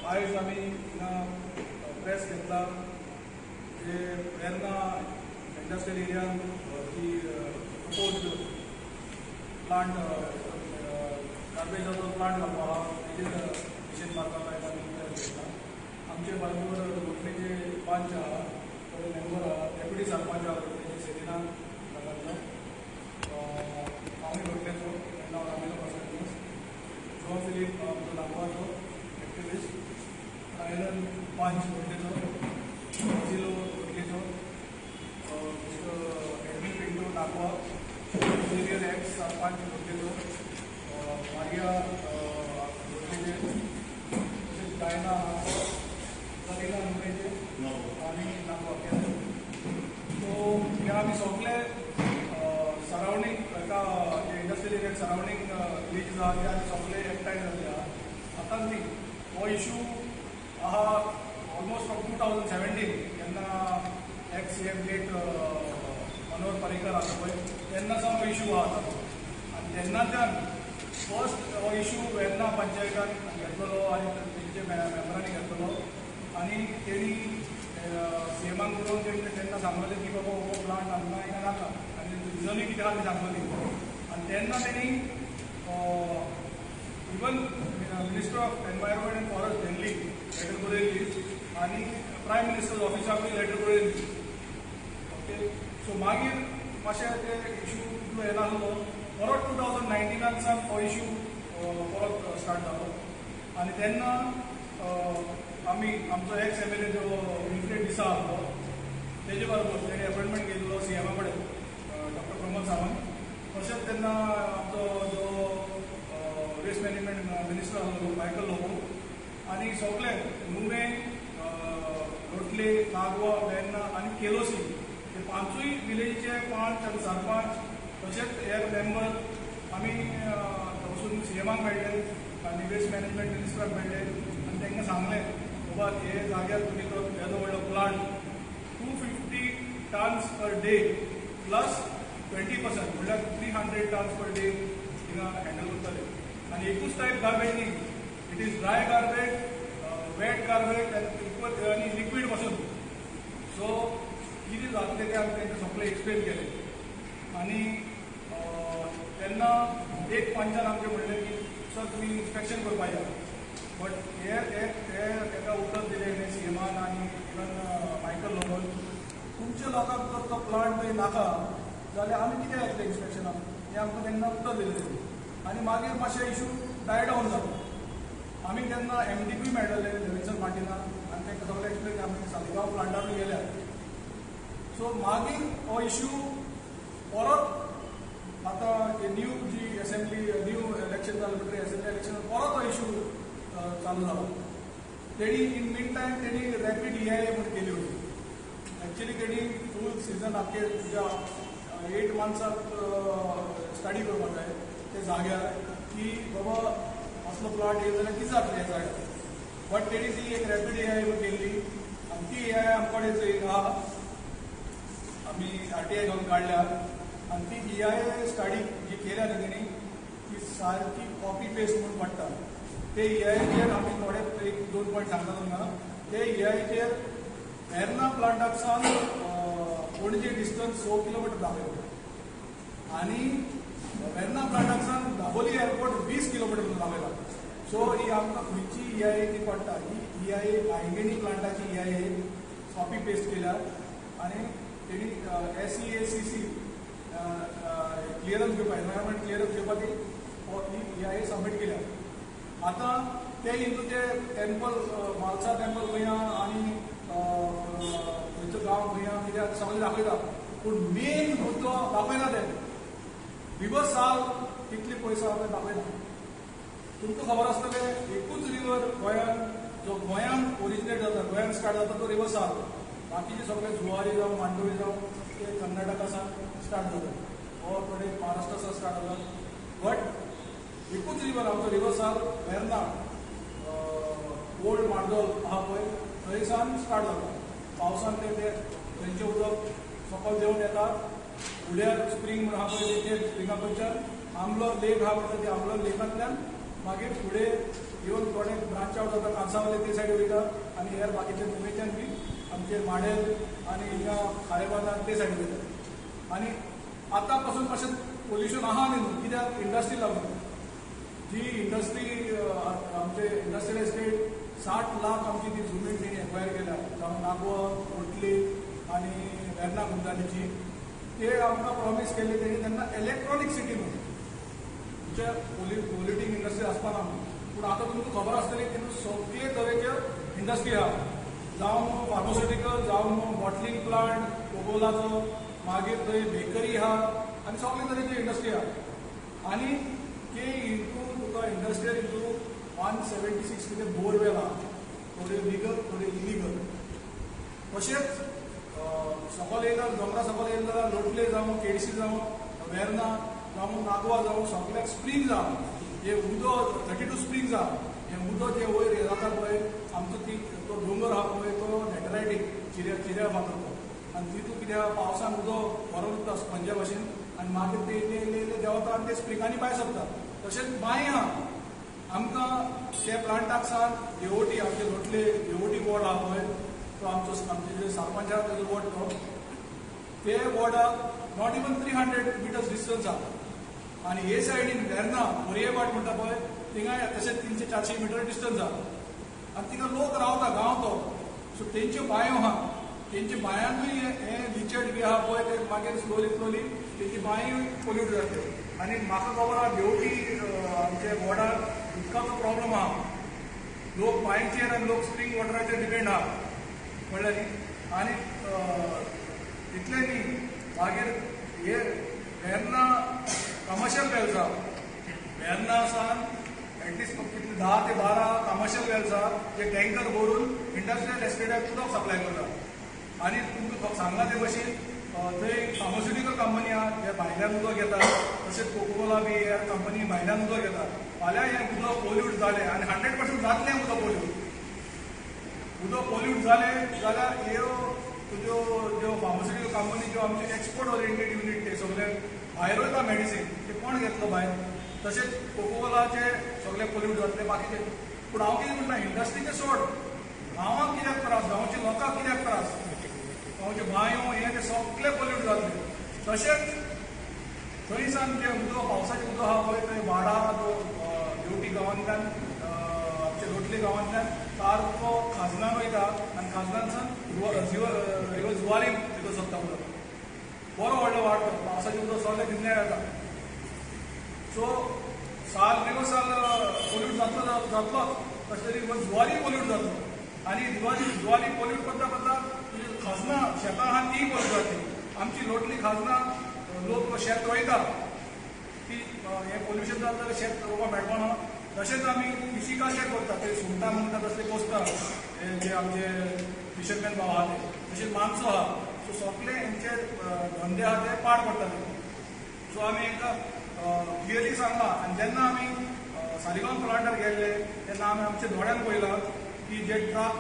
आयज आमी हिंगा प्रेस घेतला जे वेर्ना इंडस्ट्रियल एरियान जी प्रपोज प्लांट गार्बेजाचो प्लांट घालपा आहा तेजेर निशेध मारपाक आयज आमी प्रेस घेतला. आमचे बरोबर लोटलेचे पंच आहा, थोडे मेंबर आहा, डेप्युटी सरपंच आहा लोटलेचे सेलिना नागांचो, हांव लोटलेचो नांव रामेलो पासर्डीस, जो फिलीप आमचो नागवाचो एक्टिविस्ट, आयलन पंच लोटलेचो, जिलो लोटलेचो, mister Edwin Pinto Nagwa, Xavier ex sarpanch लोटलेचो, Maria लोटलेचे, तशेंच डायना जलिना नुवेचे आनी नागवा केले. सो हे आमी सगळे सरावंडींग एका इंडस्ट्रियल एरिया सरावंडींग विलेजीस आहा ते आमी सगळे एकठांय जाल्ले आहा. आतां न्ही हो इशू आहा ऑलमोस्ट फ्रॉम 2017 जेन्ना ex CM late Manohar Parrikar आसलो पळय तेन्ना सावन हो इशू आहा आतां. आनी तेन्नाच्यान फर्स्ट हो इशू वेर्ना पंचायतान घेतलेलो आनी तेंचे मेंबरांनी घेतलेलो आनी तेणी सीएमाक बरोवन तेणी तेन्ना सांगलेलें की बाबा हो प्लांट आमकां हिंगा नाका आनी रिजनूय कितें आहा तें सांगलेली. आनी तेन्ना तेणी even minister of environment and forest Delhi letter बरयल्ली आनी प्रायम मिनिस्टर ऑफिसाकूय लेटर बरयल्ली. ओके, सो मागीर मातशें ते इशू तितलो येनासलो. परत 2019 सावन हो इशू परत स्टार्ट जालो आनी तेन्ना आमी आमचो एक्स एमएलए जो विल्फ्रेड डिसा आसलो तेजे बरोबर तेणी अपॉयंटमेंट घेतलो सीएमा कडेन डॉक्टर प्रमोद सावंत. तशेंच तेन्ना आमचो जो वेस्ट मॅनेजमेंट मिनिस्टर आसलो मायकल लोबो आनी सगळे नुवें, लोटले, नागवा, वेर्ना आनी केलोसी हे पांचूय विलेजीचे पंच आनी सरपंच तशेंच हेर मेंबर आमी वचून सीएमाक मेळ्ळे आनी वेस्ट मॅनेजमेंट मिनिस्टराक मेळ्ळे आनी तांकां सांगलें बाबा हे जाग्यार तुमी तो येदो व्हडलो plant 250 tons per day plus 20% म्हणल्यार 300 टन्स पर डे थिंगा हँडल करतले. आनी एकूच टायप गार्बेज न्ही, it is dry garbage, wet garbage आनी लिक्वीड पासून. सो कितें जातलें तें आमी तांकां सगळें एक्सप्लेन केलें. आनी तेन्ना एक पंचान आमचें म्हणलें की सर तुमी इन्स्पेक्शन करपाक या, बट हे ताका उतर दिलें सीएमान आनी इवन मायकल लोबोन, तुमच्या लोकांक जर तो प्लांट थंय नाका जाल्यार आमी कितें येतले इन्स्पेक्शनाक, हें आमकां तेन्ना उतर दिलें. आनी मागीर मातशें इशू डाय डावन जालो. आमी तेन्ना एमडीकूय मेळटले लेविन्सन मार्टिनाक आनी तांकां सगळें एक्सप्लेन आमी सालिगांव प्लांटारूय गेल्या. सो मागीर हो इशू परत आतां न्यू जी असेंब्ली न्यू इलेक्शन जालें म्हणटकीर असेंब्ली इलेक्शन परत हो इशू चालू जालो. तेणी इन मीन टायम तेणी रॅपीड EIA म्हूण केली होती. एक्चुअली तेणी फूल सिजन आख्खे तुज्या 8 मंथ्साक स्टडी करपाक जाय ते जाग्यार की बाबा असलो प्लांट येयलो जाल्यार कितें जातलें ह्या जाग्यार. बट तेणी ती एक रॅपीड EIA केल्ली आनी ती EIA आमचे कडेन आहा, आमी RTI घालून काडल्या आनी ती EIA study जी केल्या न्ही तेणी ती सारकी कॉपी पेस्ट म्हूण पडटा. ते EIAचेर आमी थोडे 1-2 पॉयंट सांगता तुमकां. ते EIAचेर वेर्ना प्लांटाक सावन पणजे डिस्टन्स 100 किलोमिटर दाखयता आनी वेर्ना प्लांटाक सावन दाबोली एअरपोर्ट 20 किलोमिटर दाखयता. सो ही आमकां खंयची EIA ती पडटा, ही EIA बायंगिणी प्लांटाची EIA copy paste केल्या आनी तेणी SEACC clearance घेवपाक, एनवायरमेंट क्लियरन्स घेवपाक ती EIA submit केल्या. आतां ते हिंदू ते टेम्पल म्हालसा टेम्पल खंय आहा आनी खंयचो गांव खंय आहा कित्याक सगळें दाखयता, पूण मेन मुद्दो दाखयना ते रिवर साल कितले पयस आहा ते दाखयना. तुमकां खबर आसतलें एकूच रिवर गोंयांत जो गोंयांत ओरिजिनेट जाता, गोंयांत स्टार्ट जाता तो रिवर साल. बाकीचे सगळे जुवारी जावं मांडवी जावं ते कर्नाटका सावन स्टार्ट जाता वो थोडे महाराष्ट्रा सावन स्टार्ट जाता. बट एकूच रिवर आमचो रिवर साल वेर्ना ओल्ड मार्दोल आहा पळय थंय सावन स्टार्ट जाता. पावसान ते थंयचें उदक सकयल देंवन येता, उड्यार स्प्रींग म्हूण आहा पळय ते स्प्रिंगा खंयच्यान आमलो लेक आहा पळय ते आमलो लेकांतल्यान मागीर फुडें येवन थोडे ब्रांच आवट जाता कांसावले ते सायडी वयता आनी हेर बाकीचे नुवेच्यान बी आमचे माडेल आनी हिंगा खारेबाजार ते सायडी वयता. आनी आतां पासून मातशें पोल्युशन आहा न्ही न्हू, कित्याक इंडस्ट्री लागून. जी इंडस्ट्री आमचे इंडस्ट्रियल एस्टेट 60 लाख आमची ती जमीन तेणी एक्वायर केल्या, जावं नागवा, कोटली आनी वेर्ना गुंजालीची, ते आमकां प्रॉमीस केल्ले तेणी तेन्ना इलेक्ट्रॉनीक सिटी म्हणून तुमच्या पोल्युटींग इंडस्ट्री आसपा ना म्हणून. पूण आतां तुमकां खबर आसतली की सगळे तरेच्यो इंडस्ट्री आहा, जावं फार्मास्युटिकल, जावं बॉटलिंग प्लांट कोकोलाचो, मागीर थंय बेकरी आहा आनी सगळे तरेची इंडस्ट्री आहा. आनी ते इंटू तुका इंडस्ट्रियल इंटू 176 कितें बोरवेल आहा, थोडे लिगल थोडे इलिगल. तशेंच सकयल येयला दोंगरा सकयल येयला जाल्यार लोटले जावं, केडशी जावं, वेर्ना जावं, नागवा जावं, सगल्याक स्प्रींग आहा. हे उदक 32 स्प्रिंग्स आहा. हे उदक जे वयर जाता पळय आमचो ती तो दोंगर आहा पळय तो लॅटरायटीक चिऱ्या चिऱ्या फातर तो, आनी तितून कित्याक पावसान उदक भरून उरता स्पंजा भशेन आनी मागीर ते इल्ले इल्ले इल्ले देंवता आनी ते स्प्रिंगांनी भायर सरता. तशेंच बांय आहा आमकां त्या प्लांटाक सावन देवोटी आमचे लोटले देवोटी वॉर्ड आहा पळय तो आमचो आमचे जे सरपंच आहा तेजो वॉर्ड तो ते वॉर्डाक not even 300 metres distance आहा. आनी हे सायडीन वेर्ना बोरये वाट म्हणटा पळय थिंगाय तशें 300-400 मिटर डिस्टन्स आहा आनी थिंगा लोक रावता गांव तो. सो तेंच्यो बांयो आहा, तेंच्या बांयांतूय हे लिचेड बी आहा पळय ते मागीर स्लोली स्लोली तेंची बांयूय पोल्यूट जातले. आनी म्हाका खबर आहा देवटी आमच्या वॉर्डार उदकाचो प्रॉब्लम आहा, लोक बांयचेर आनी लोक स्प्रींग वॉटराचेर डिपेंड आहा, कळ्ळें न्ही. आनी तितलें न्ही मागीर हे वेर्ना कमर्शियल वेल्स आहा, वेर्ना सावन एटलिस्ट कितले 10 ते 12 कमर्शियल वेल्स आहा जे टँकर भरून इंडस्ट्रियल एस्टेटाक उदक सप्लाय करता. आनी तुमकां सांगलां ते भशेन थंय फार्मास्युटिकल कंपनी आहा जे भायल्यान उदक घेता, तशेंच कोकोकोला बी ह्या कंपनी भायल्यान उदक घेता. फाल्यां हें उदक पोल्यूट जालें आनी 100% जातलें उदक पोल्यूट, उदक पोल्यूट जालें जाल्यार ह्यो तुज्यो ज्यो फार्मास्युटिकल कंपनी ज्यो आमचे एक्सपोर्ट ओरिएंटेड युनीट ते सगळे भायर वयता मेडिसीन ते कोण घेतलो भायर, तशेंच कोकोकोलाचे सगळे पोल्यूट जातले बाकीचे. पूण हांव कितें म्हणटा इंडस्ट्रीचें सोड, गांवांक कित्याक त्रास, गांवच्या लोकांक कित्याक त्रास, गांवच्यो बांयो हे ते सगळे पोल्यूट जातले. तशेंच थंय सावन जें उदक पावसाचें उदक आहा पळय थंय वाडा देवटी गांवांतल्यान आमच्या लोटले गांवांतल्यान सारको खाजनान वयता आनी खाजनानसान रिवर जुवारी भितर सरता उदक, बरो व्हडलो वाड पावसाचें उदक सगळें तितलें येता. सो साल रिवर साल पोल्यूट जातलो जातलोच, तशें रिवर जुवारी पोल्यूट जातलो आनी जुवारी पोल्यूट करता करता तुजी खाजनां शेतां आहा तीय पोल्यूट जातली. आमची लोटली खाजनां लोक शेत रोयता ती हें पोल्युशन जाता जाल्यार शेत रोवपाक मेळपाना. तशेंच आमी फिशिकल्चर करता, ते सुंगटां म्हणटा तसले पोसता हे जे आमचे फिशरमॅन भाव आहा ते, तशेंच मानसो आहा. सो सगळे हेंचे धंदे आहा ते पाड पडटाले. सो आमी हेंकां क्लियरली सांगलां. आनी जेन्ना आमी सालिगांव प्लांटार गेल्ले तेन्ना आमी आमच्या दोळ्यान पळयलां की जे ट्रक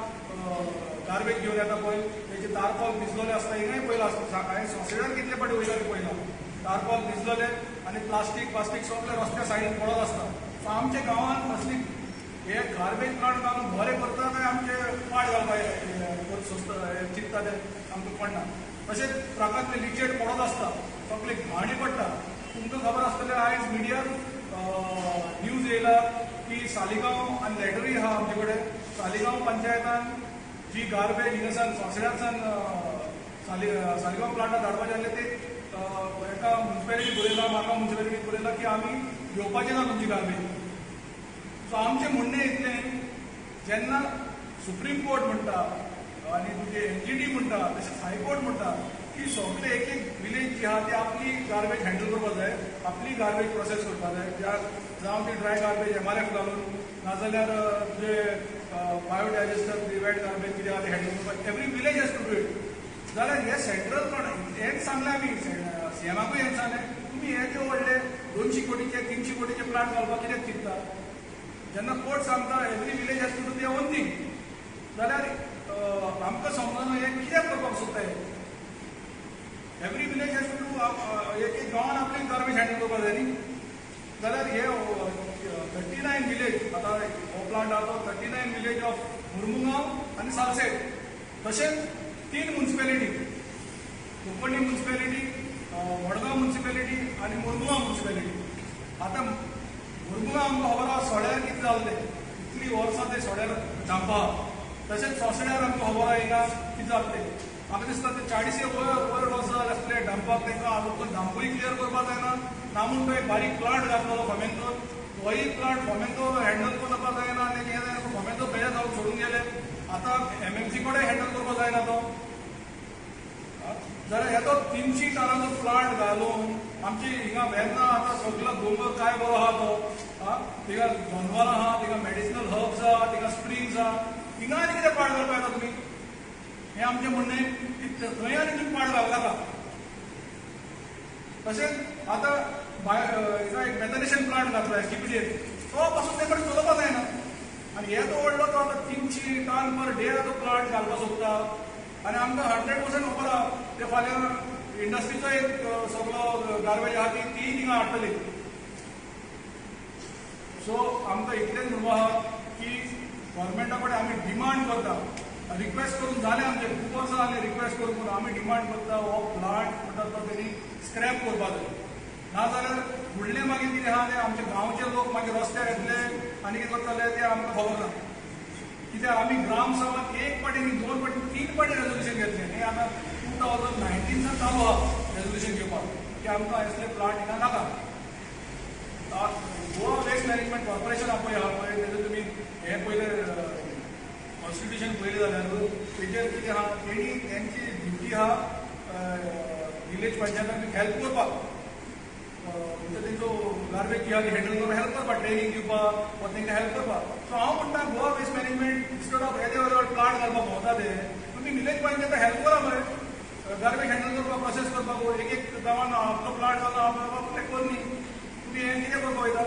गार्बेज घेवन येता पळय तेजे तारकोल भिजलोले आसता, हिंगाय पळयलां आसता, हांवें सोंसेडान कितले फावटी वयता ते पळयलां, तारकोल भिजलोले आनी प्लास्टीक प्लास्टीक सगळे रस्त्या सायडीन पडत आसता. सो आमच्या गांवांत असली हे गार्बेज प्लांट घालून बरें करता काय आमचे पाड घालपाक सोंसता चिंतता ते आमकां पडना. तशेंच ट्रकांतले लिचेड पडत आसता, सगळे घाणी पडटा. तुमकां खबर आसतलें आयज मिडियार न्यूज येयला की सालिगांव आनी लेटरूय आहा आमचे कडेन, सालिगांव पंचायतान जी गार्बेज हिंगासान सोंसड्यानसान सालिगांव प्लांटार धाडपाचें आसलें ते एका मुन्सिपेलिटी बरयलां, म्हाका मुन्सिपेलिटी बरयलां की आमी घेवपाचें ना तुमची गार्बेज. सो आमचें म्हणणें इतलें, जेन्ना सुप्रीम कोर्ट म्हणटा आनी तुजे एनजीटी म्हणटा तशेंच हायकोर्ट म्हणटा की सगळे एक एक विलेज जी आहा ती आपली गार्बेज हँडल करपाक जाय, आपली गार्बेज प्रोसेस करपाक जाय, जावं ती ड्राय गार्बेज एमआरएफ घालून नाजाल्यार तुजे बायोडायजेस्टर वेट गार्बेज कितें आहा तें हँडल करपाक every village has to do it. जाल्यार हे सेंट्रल प्लांट हेंच सांगलें आमी सीएमाकूय हेंच सांगलें, तुमी हे जे व्हडले 200 कोटीचे 300 कोटीचे प्लांट घालपाक कित्याक चिंतता, जेन्ना कोर्ट सांगता every village has to do their own thing, जाल्यार आमकां समजना हें कित्याक करपाक सोदता. Every village has to do एक एक गांवान आपली गार्बेज हँडल करपाक जाय न्ही. जाल्यार हे 39 विलेज आतां हो प्लांट आहा तो 39 village of Mormugao आनी सालसेट. तशेंच 3 municipality, Kunkani municipality, Madgaon municipality आनी मुरमुगांव मुन्सिपेलिटी. आतां मुरमुगांव आमकां खबर आसा सड्यार कितें जालें तें, इतलीं वर्सां ते सड्यार धांपा. तशेंच सोसड्यार आमकां खबर आसा हिंगा कितें जालें तें. म्हाका दिसता ते 40 वयर वर्सां जालें आसतले डंपाक, तांकां आजून डंपूय क्लियर करपाक जायना. ना म्हूण तो एक बारीक प्लांट घातलेलो फोमेंतो, तोय प्लांट फोमेंतो हँडल करपाक जायना आनी हें जायना, फोमेंतो बेजार जावन सोडून गेले. आतां एमएमसी कडेन हँडल करपाक जायना तो. जाल्यार हेजो 300 टनाचो प्लांट घालून आमची हिंगा वेर्ना आतां सगलो दोंगर काय बरो आहा तो, थिंगा जनवरां आहा, थिंगा मेडिसिनल हर्ब्स आहा, थिंगा स्प्रिंग्स आहा, हिंगा आनी कितें प्लांट घालपाक येता तुमी? हें आमचें म्हणणें की थंय आनी तुमी प्लांट घालूं नाका. तशेंच आतां हिंगा एक मेथनेशन प्लांट घातला एसजीपीडीएन, तो पासून ते कडेन चलोवपाक जायना. आनी हे तो व्हडलो तो आतां 300 टन पर डे तो प्लांट घालपाक सोदता आनी आमकां 100% खबर आहा ते फाल्यां इंडस्ट्रीचो एक सगलो गार्बेज आहा ती थिंगा हाडटली. सो आमकां इतलेंच म्हणपा आहा की गव्हर्मेंटा कडेन आमी डिमांड करता, रिक्वेस्ट करून जालें आमचें, खूब वर्सां जालीं रिक्वेस्ट करून करून आमी डिमांड करता हो प्लांट म्हणटा तो तेणी स्क्रॅप करपाक जाय. नाजाल्यार फुडलें मागीर कितें आहा तें आमचे गांवचे लोक मागीर रस्त्यार येतले आनी कितें करतले तें आमकां खबर ना. कित्याक आमी ग्रामसभान 1 पाटी न्ही 2 पाटी 3 पाटी रेजोल्युशन घेतलें. हें आतां 2019 सावन चालू आहा रेजोल्युशन घेवपाक की आमकां असले प्लांट हिंगा नाका. गोवा वेस्ट मॅनेजमेंट कॉर्पोरेशन पळय आहा पळय, तेजें तुमी हें पयलें कॉन्स्टिट्युशन पळयलें जाल्यार तेजेर कितें आहा, तेणी तेंची ड्युटी आहा विलेज पंचायतांक हेल्प करपाक, म्हणजे तेंचो गार्बेज जी आहा ती हँडल करपाक हेल्प करपाक, ट्रेनींग दिवपाक वा तेंकां हेल्प करपाक. सो हांव म्हणटा Goa waste management instead of येदे व्हड प्लांट घालपाक भोंवता ते तुमी विलेज पंचायताक हेल्प करा मरे, गार्बेज हँडल करपाक, प्रोसेस करपाक. एक एक गांवान आपलो प्लांट घालून आपलो कर न्ही, तुमी हें कितें करपाक वयता?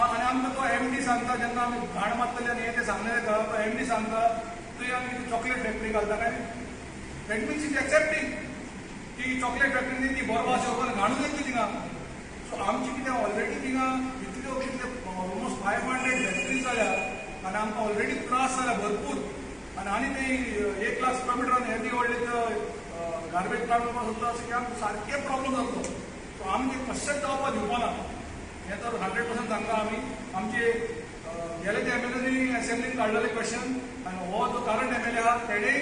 आनी आमकां तो एमडी सांगता, जेन्ना आमी घाण मारतले आनी हें तें सांगलें ताका, तो एमडी सांगता थंय आमी कितें चॉकलेट फॅक्टरी घालता काय? That means is accepting की चॉकलेट फॅक्टरी न्ही ती बरो वास येवपाक घाणूच येतली थिंगा. सो आमची कितें ऑलरेडी थिंगा इतल्यो कितले ऑलमोस्ट 500 फॅक्टरीज जाल्या आनी आमकां ऑलरेडी त्रास जाल्या भरपूर. आनी आनी ते 1 लाख स्क्वेअर मिटरान येदी व्हडली गार्बेज प्लांट करपाक सोदता अशें की आमकां सारकें प्रॉब्लम जातलो. सो आमी ते कशेंच जावपाक दिवपा ना, हें तर 100% सांगता आमी. आमचे गेले ते एमएलएनी एसेंब्लीन काडलेले क्वेश्चन आनी हो जो करंट एमएलए आहा तेणें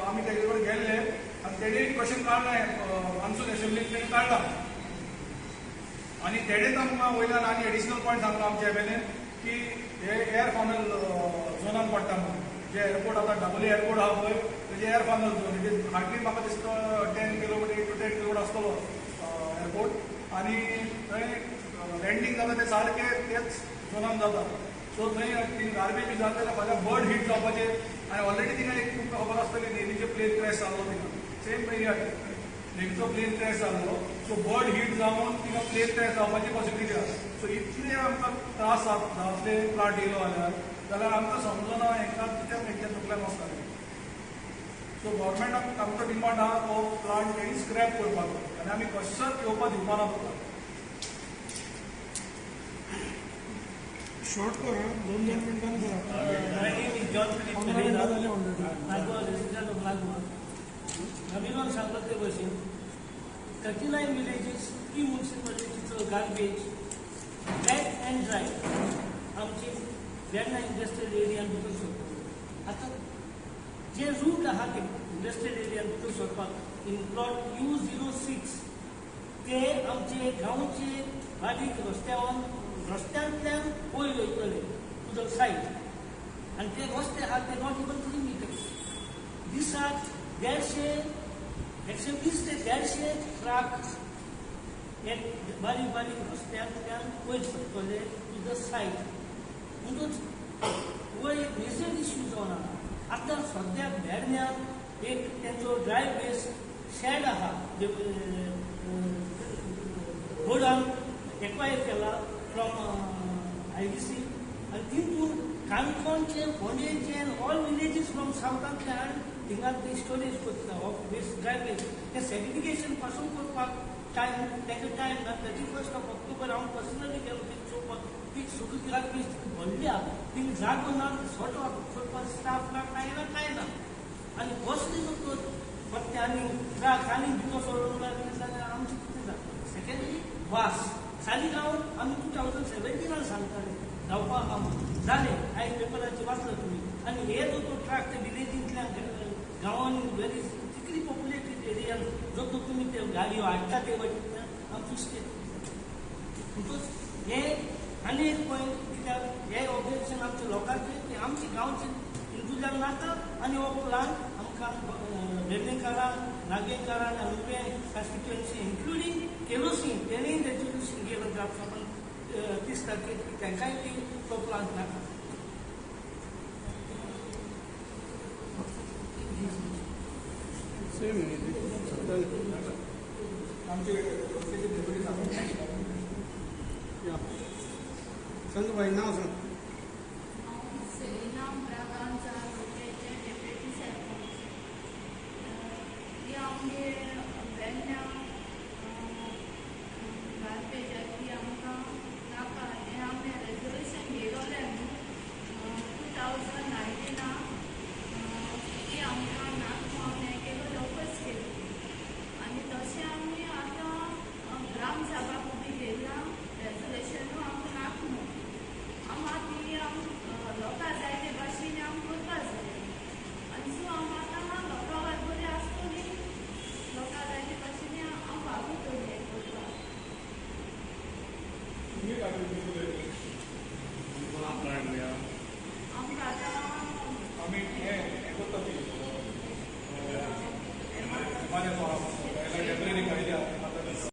आमी तेजे कडेन गेल्ले आनी तेणें क्वेश्चन काडलें मान्सून एसेंब्लीन तेणें काडला आनी तेणेंच आमकां वयल्यान आनी एडिशनल पॉयंट सांगला आमच्या एमएलएन की हे एअर फानल झोनान पडटा म्हणून. जे एअरपोर्ट आतां दाबोली एअरपोर्ट आहा पळय तेजे air faunal zone, it is hardly म्हाका दिसता 10 किलोमिटर 8 to 10 kilometre आसतलो एअरपोर्ट आनी थंय लँडींग जाता ते सारकें तेच झोनान जाता. सो थंय ती गार्बेज बी जाता जाल्यार फाल्यां बर्ड हीट जावपाचें. आनी ऑलरेडी थिंगा एक तुमकां खबर आसतली नेवीचे प्लेन क्रॅश जाल्लो थिंगा, सेम एरिया नेवीचो प्लेन क्रॅश जाल्लो. सो बर्ड हीट जावन थिंगा प्लेन क्रॅश जावपाची पॉसिबिलिटी आसा. सो इतले आमकां त्रास जातले प्लांट येयलो जाल्यार, जाल्यार आमकां समजना हेंकां कित्याक हेंच्या तकल्यान वचता. सो गव्हर्मेंटाक आमचो डिमांड आहा तो प्लांट तेणी स्क्रॅप करपाचो आनी आमी कशेंच येवपाक दिवपा ना तो. शॉर्ट करा, 2-2 मिनटांनी करा. My name is John Philip Pereira, Nagua resident of Nagua. रवीनन सांगला ते भशेन 39 विलेजीस 3 म्युनिसिपालिटीचो गार्बेज वेट अँड ड्राय आमची वेर्ना इंडस्ट्रियल एरियान भितर सोडटा. आतां जे रूट आहा ते इंडस्ट्रियल एरियान भितर सोडपाक इन प्लॉट U06 ते आमचे गांवचे बारीक रस्त्यावन रस्त्यांतल्यान वयर वयतले टू the side आनी ते रस्ते आहा ते not even 3 meters. दिसाक 150 120 ते 150 ट्रक एक बारीक बारीक रस्त्यांतल्यान वयर सरतले टू the side. म्हणटूच हो एक मेजर इश्यू जावन आहा. आतां सद्याक भेडण्यान एक तेंचो ड्राय वेस्ट शेड आहा बोर्डान एक्वायर केला फ्रॉम IDC आनी तितून काणकोणचे, फोंडेचे ऑल विलेजीस फ्रॉम सावथांतल्यान थिंगा ते स्टोरेज करता ऑफ वेस्ट ड्राय वेस्ट. तें सेग्रिगेशन पासून करपाक टायम ताका टायम ना. 31 ऑक्टोबर हांव पर्सनली गेलो थंय चोवपाक ती सगळी गार्बेज भरल्या, तिंगा जागो ना, सोडपाक स्टाफ ना, कांय ना कांय ना. आनी बसले न्हू परते आनी ट्रक आनी भितर सोडूंक लागले जाल्यार आमचें कितें जाता. सेकेंडली वास सालिगांव आमी 2017 सांगताले जावपाक आहा म्हणून, जालें आयज पेपराचेर वाचलो तुमी. आनी हे जो तो ट्रक ते विलेजींतल्यान गांवांनी व्हेरी थिकली पॉप्युलेटेड एरियान जो तो तुमी ते गाडयो हाडटा ते वाटेंतल्यान आमचो स्टेट. म्हणटूच हे आनी एक पॉयंट कित्याक हे ऑब्जेक्शन आमच्या लोकांचे की आमचे गांवचे इंतुजाम नाका आनी हो प्लान आमकां वेर्णेकारांक, नागेंकारांक आनी नुवें कॉन्स्टिट्युएन्सी इन्क्लुडींग केरोसीन तेणेय रेजोल्युशन केलं ग्रामसभा 30 तारखेर की तांकांय बी तो प्लान नाका. सेम आमचे डेप्युटी सांगू. सांग बाई, नाव सांग. हांव सेलिना ब्रागांजा, लोकेचे डेप्युटी सरपंच. ही आमगे वेर्ण्या गार्बेजाची आमकां नाका हें आमी रेजोल्युशन घेयलोलें न्हू 2019 ती आमकां नाका म्हणून हें केलो, ऑपोज केलो. आनी तशें आमी आतां ग्रामसभा बी घेयला रेजोल्युशनूय आमकां नाका म्हणून. आमी ती लोकां जाय ते भाशेन आमी करपा जाय. आनी सो आमी आतां लोकां बरी आसतली, लोकां जाय ते भाशेन आमी वागयतली हें करपाक. तुमी काय प्लांट